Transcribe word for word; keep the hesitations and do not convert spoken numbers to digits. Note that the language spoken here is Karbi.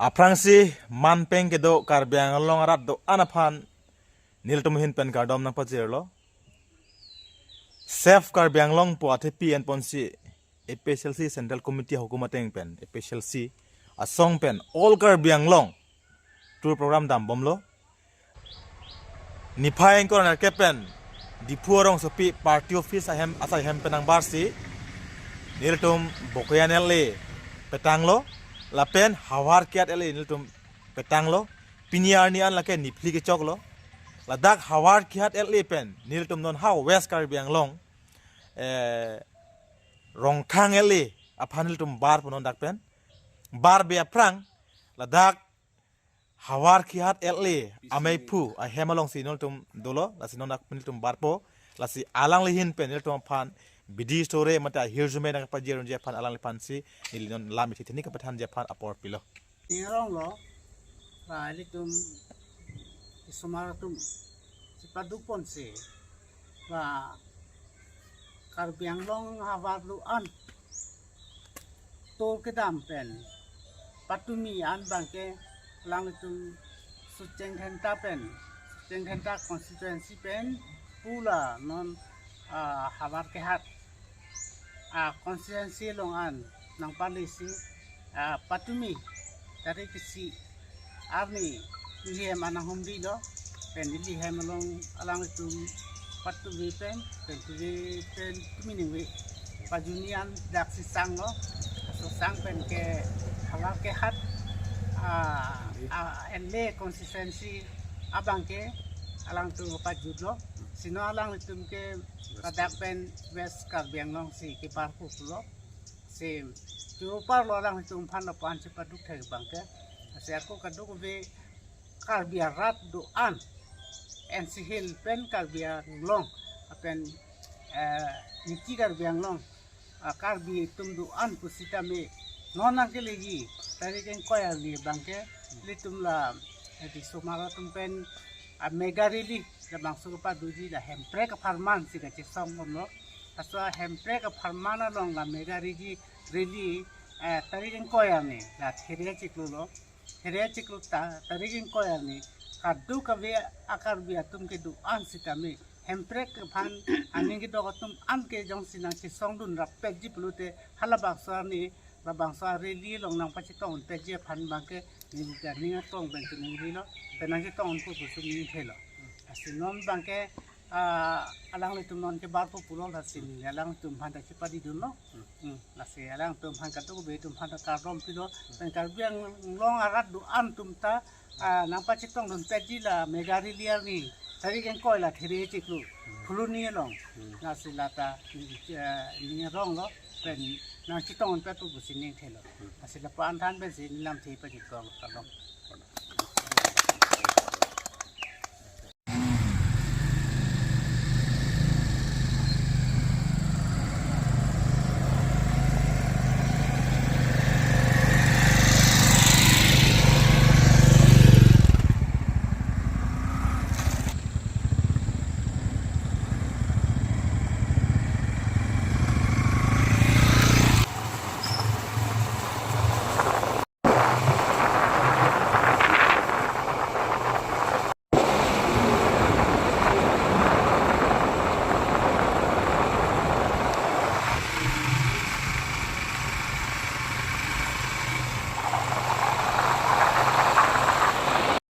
Aphrangsi manpeng kedo Karbi Anglong arat do-an aphan nelitum ahin pen kardom nangpajirlo. Save Karbi Anglong pu athepi enponsi A P H L C Central Committee ahukum ateng pen A P H L C asong pen All Karbi Anglong tour program dambomlo. Niphai ingkoi ra nerkep pen Diphu arongsopi party office ahem asai hem pen nangbarsi nelitum Bokajan L A petanglo, lapen Howraghat L A nelitum petanglo. Pini arni an lake niphli kechoklo. Ladak Howraghat L A pen nelitum non ha West Karbi Anglong, eh, Rongkhang L A aphan nelitum barpo non dak pen. Barbe aphrang ladak Howraghat L A ameiphu ahem alongsi nelitum dolo, lasi non dak pen nelitum barpo, lasi alangli ahin pen nelitum aphan bidi sore mate ahirjume nangpajirunji aphan alangliphansi neli non lam ithi thini kapathanji aphan apor pilo. Ning aronglo, la ilitum isomar atum chepadukponsi, la Karbi Anglong havar do-an tour kedam pen patumi an abangke alanglitum Socheng Dhenta pen, Socheng Dhenta constituency pen pu la non, ah, Howraghat, ah, constituency along an nangpalesi, ah, patumi tarik isi arni neli hem an nanghumrilo, pen neli hem along alanglitum patumi pen, pen tumi pen tumi ningve pajuni an daksi sanglo. Laso sang pen ke Howraghat, ah, ah, L A constituency abangke alangtum pajutlo. Sino alanglitum ke ladak pen West Karbi Anglong si kebarpo pulo. Si tu parlo alanglitum aphan lapu-an chepaduk thek abangke. Si ako kadokave Karbi arat do-an, N C Hills pen Karbi Anglong, lapen, eh, Niti Karbi Anglong, ah, Karbi atum do-an pusitame non nangkeleji tarik ingkoi arni abangke ilitum la, eh, isomar atum pen, ah, mega rally labangso kepadoji la Hemprek apharman si kachesong bomlo. Laso Hemprek apharman along la mega rally, rally, eh, tarik ingkoi arni la There achiklo lo. There achiklo ta, tarik ingkoi arni kadokave a-Karbi atum kedo-an sitame Hemprek aphan aning kedok atum an ke jongsi nangchesongdun rappetji pulote halabangso arni, labangso a-rally along nangpachetongdunpetji aphan abangke neli ta ning arong pen chiningrilo, pen nangchetongdunpo pusi ningthelo. Lasi non abangke, ah, alanglitum non kebarpo pulo, lasi neli alanglitum aphan ta chepadidunlo. Hmm, lasi alangtum aphan kadokave atum aphan ta kardom pilo. Pen Karbi Anglong arat do-an atum ta, ah, nangpachetongdunpetji la mega rally arni tarik ingkoi la There achiklo Phuloni along. Lasi lata, eh, ning aronglo, pen nangchetongdunpetpo pusi ningthelo. Lasi lapu-an than pensi neli lamthe pajirlo, kardom.